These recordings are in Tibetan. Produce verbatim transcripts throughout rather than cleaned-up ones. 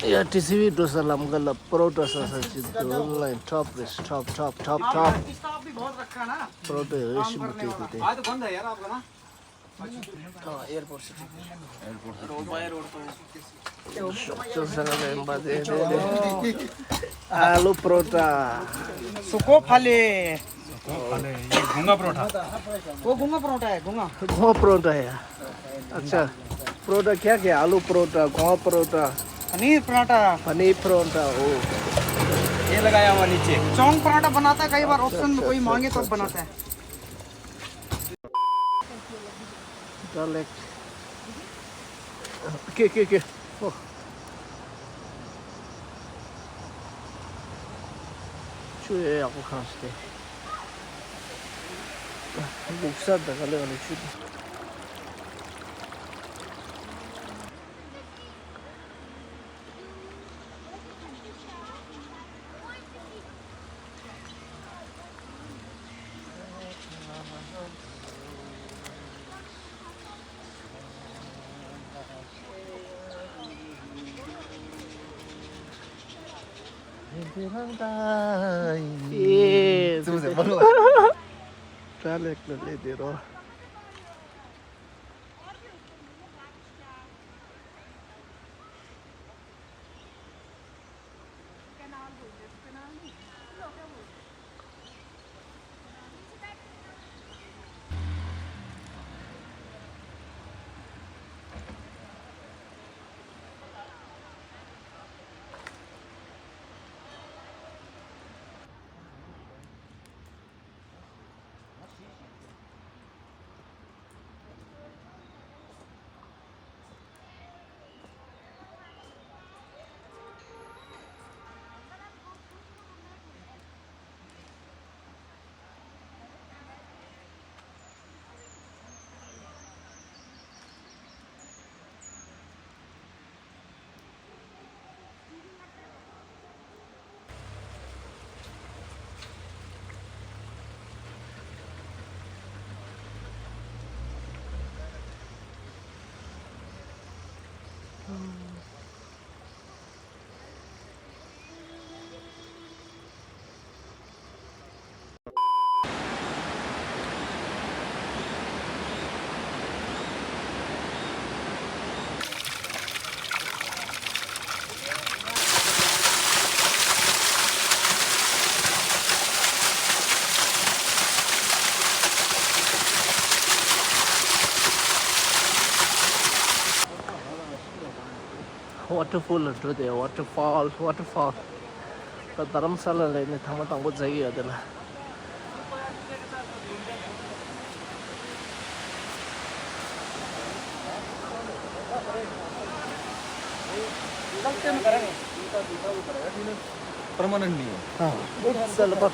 या टीसीवी डोसा लमगल परोटा सा सा चिंतु line top is top top top top. Parotta रेशम टीवी दे। हाँ, एयरपोर्ट से ठीक है। एयरपोर्ट से ठीक है। आलू परोटा। सुको फाले। सुको फाले, ये घुंगा परोटा। वो घुंगा परोटा है, घुंगा। घुंगा परोटा है। अच्छा, परोटा क्या क्या? आलू परोटा, घुंगा परोटा। पनीर पराठा। पनीर परोटा, ओ। ये लगाया हुआ नीचे। चौंग पराठा बनाता है कई बार, अच्छा, ऑप्शन में अच्छा, कोई अच्छा, मांगे अच्छा, तो अच्छा। बनाता है। Direct. Okay, okay, okay. Oh. ཆུ་ཡོད་ཡག་པོ་གང་ཞིག་དེ། འབུག་ས་ད་ག་ལེ་ག་ལེ་ཆུ་དེ། ཝ་ཊར་ཕོལ་ལ་འགྲོ་དེ། ཝ་ཊར་ཕོལ། ཝ་ཊར་ཕོལ། ད་རྡ་རམ་ས་ལ་ལ་ནི་ཐེངས་མ་དང་པོ་མཇལ་གྱི་ཡོད་དེ་ལ། परमानेंट नहीं है। हाँ, it's all about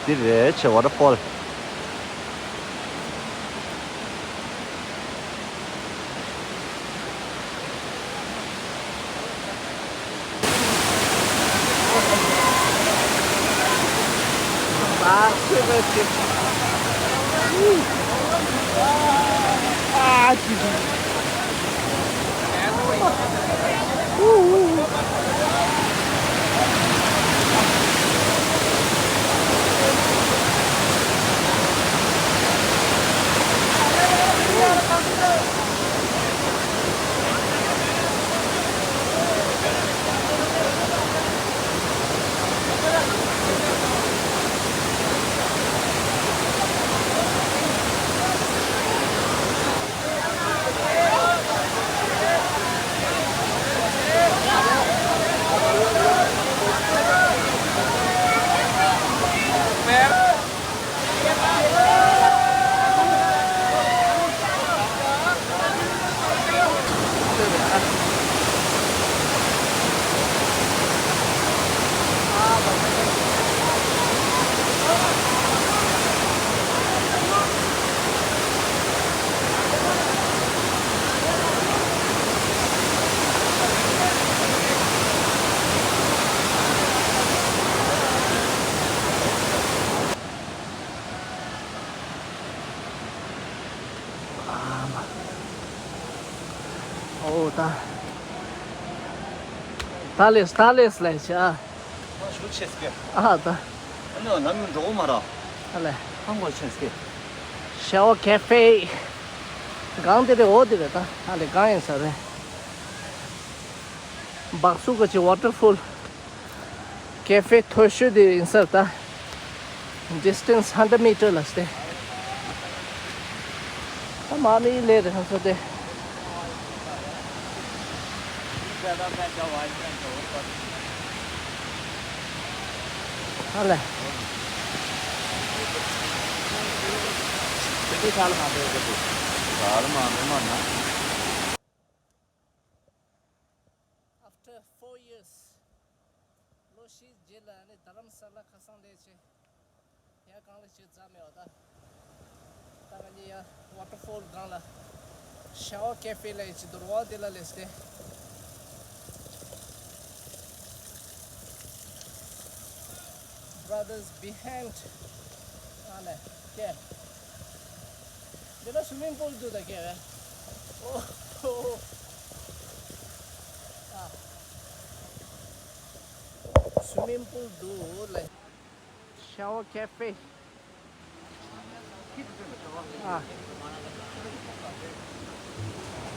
འདི་རེད་ཆེ་ཝ་ཊར་ཕོལ། ཨོ་ད། ད་ལེས་ད་ལེས་ལེས་ཆ། ཨ་ཞུ་ཆེ་སྐད། ཨ་ད། ཨ་ནི་ནམ་འགྲོ་མ་ར། ཨ་ལེ། ཧང་གོ་ཆེ་སྐད། ཤ་བ་ཀེ་ཧྥེ། སྒང་དེ་རེད། འོ་དེ་རེད་ད། ཨ་ལེ་སྒང་ཡིན་ས་རེད། སྦག་སུ་ག་ཅི་ཝ་ཊར་ཕོལ། ཀེ་ཧྥེ་མཐོ་ཤོས་དེ་ཡིན་ས་ད། ཌི་སི་ཊེན་སི་ཧན་ཌེཌ་མི་ཊར་ལ་སྟེ། ད་མ་མི་ལས་རེད་ཁ་ཚོ་དེ། ཨ་ལེ། After four years, ལོ་བཞིའི་རྗེས་ལ་ནི་རྡ་རམ་ས་ལ་ཁ་སང་ལས་བྱས། ཡང་གང་ལ་བྱས་འཛམ་མེད་པ་ད། ད་ང་གཉིས་ཡང་ཝ་ཊར་ཕོལ་སྒང་ལ་ཤ་བ་ཀེ་ཧྥེ་ལ་ཡིན་ཅི་འདུག་རོ་དེ་ལ་སླེབས་ཏེ། Brothers Behind. ཨ་ལེ། ཀེ། འདི་ལ་སུ་མིང་པུལ་འདུག་ད་ཀེ་བས། ཨོ་ཧོ། ཨ། སུ་མིང་པུལ་འདུག་ལེ། ཤ་བ་ཀེ་ཧྥེ། ཨ།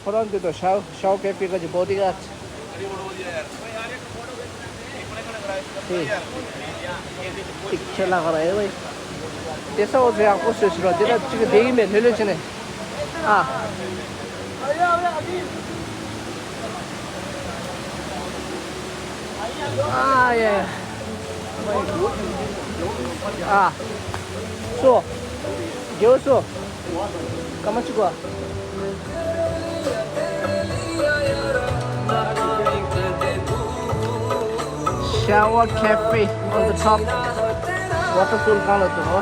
ཁོ་རང་འདི་དང་ཤ་ཤ་བ་ཀེ་ཧྥེ་ག་ཅི་བོ་ཌི་ག་ཅི། དེ། ཅིག་ཁྱེད་ལ་ག་ར་ཨེ་ཝེ། དེ་ས་འོ་ཚོ་ཡག་པོ་བཟོས་ཤིག་རོ། དེ་ལ་ཅིག་བསྡད་ཡིན་མེད་ལྷོད་ལྷོད་བྱས་ནས། ཨ། ཨ་ཡ། ཨ། སོ། རྒྱལ་བ་སོ། སྐར་མ་གཅིག་པ། Shower cafe on the top. Waterfall སྒང་ལ་འདུག་ཨ།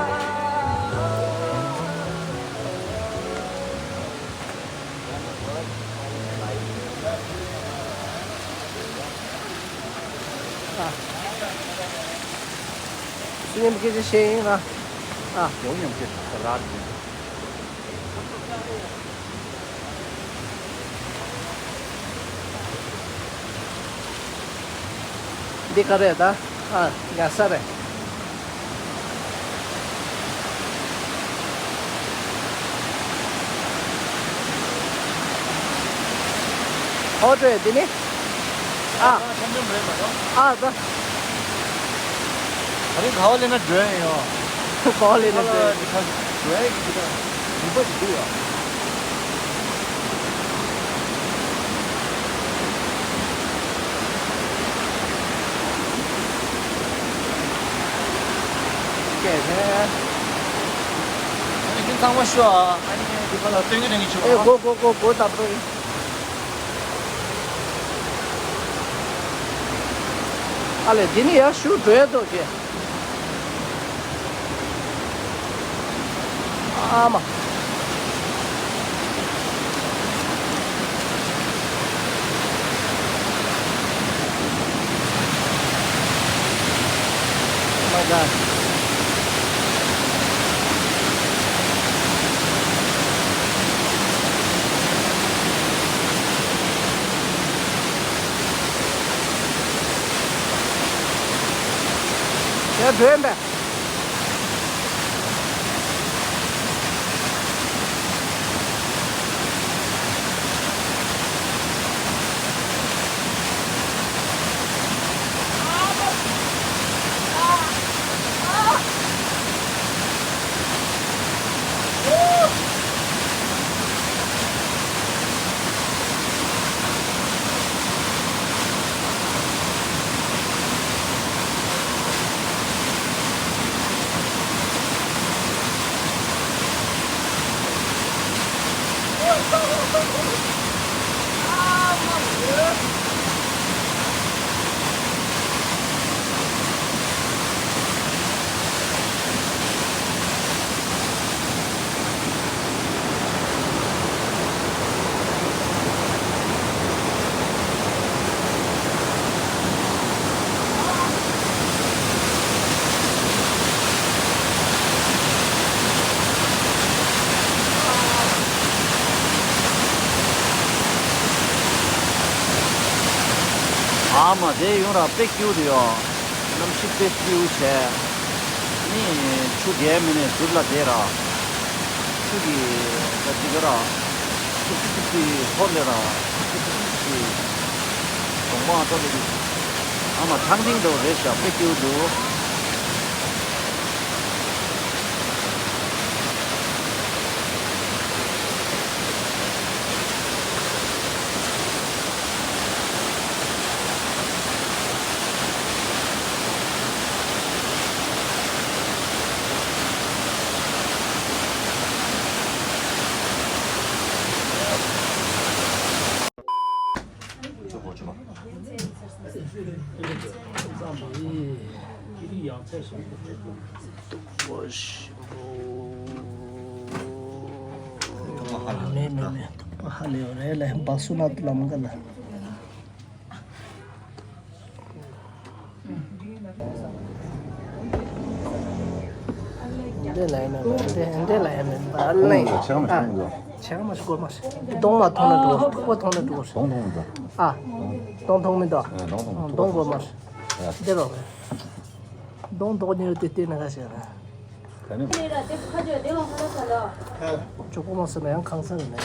ཨ། སུ་ཉམས་སྐད་ཆ་བཤད་ཡིན་ང་། ཨ། ཡོང་ཉམས་སྐད་ར། འདི་ག་རེད་ད། ཨ། ཉལ་ས་རེད། ཨོ་འགྲོ་ཡ་འདི་ནི། ཨ། ཨ་ད། ཨ་རི་ག་བ་ལེན་ན་འགྲོ་ཡ་ཡོད། ག་བ་ལེན་ན་འགྲོ་ཡ་འགྲོ་ཡ་གི་འདི་ག་རིམ་པ་ཞིག་འདུག་ཡ། སྐད་ཆ། ཨ་ནི་ཁྱོད་ཚང་མ་ཤོག་ཨ། ཨ་ནི་འདི་ག་ལ་སྟོན་གི་སྟོན་གི་ཆུ་ཨེ་གོ་གོ་གོ་གོ་ད་པྲོ་ཨེ། ཨ་ལེ་འདི་ནི་ཡར་ཤུ་འགྲོ་ཡ་འདུག་ཀྱེ། ཨ་མ། Oh my God. ཡ་འགྲོ་ཡ་འདྲ། ཨ་མ་དེ་ཡོང་ར་དཔེ་སྐྱིད་པོ་འདུག་ཡ། གནམ་གཤིས་དཔེ་སྐྱིད་པོ་བྱས། ནི་ཆུ་རྒྱས་མི་ནས་ཟུར་ལ་བསྡད་ར། ཆུ་གི་ད་ཅི་ག་ར། ཐུག་ཐུག་ཐུག་ཐུག་ཧོར་ལས་ར། ཐུག་ཐུག་ཐུག་ཐུག་གི་གདོང་པ་ཏོ་ལེ་གི། ཨ་མ་ཆང་སྡིང་འདྲ་བོ་རེད་ཤག་དཔེ་སྐྱིད་པོ་འདུག་མེད་མེད་མེད། ཧ་ལས་ཡོད་རེད་ལ་བག་སུ་ན་དུ་ལམ་ག་ལ། འདི་ལ་ཡིན་ན་འདི་འདི་ལ་ཡིན་ན་ཨ་ལེ། ཆེ་ག་མ་ཆེ་ག་མ་ཆེ་ག་མ་ཞིག་གོ་མ་ཞིག་གདོང་མ་མཐོང་ན་འགྲོ་ཐུག་པ་མཐོང་ན་འགྲོ། གདོང་མཐོང་མི་འདུག་ཨ། གདོང་མཐོང་མི་འདུག་གདོང་མཐོང་གོ་མ་ཞིག་འདི་རོགས་རེད། གདོང་མཐོང་ཉེ་རུ་དེ་བལྟས་ན་ག་ཞིག་རེད། ག་ནས། ཅོག་པོ་མ་ཟེར་ན་ཡང་ཁང་ས་རེད་ནས།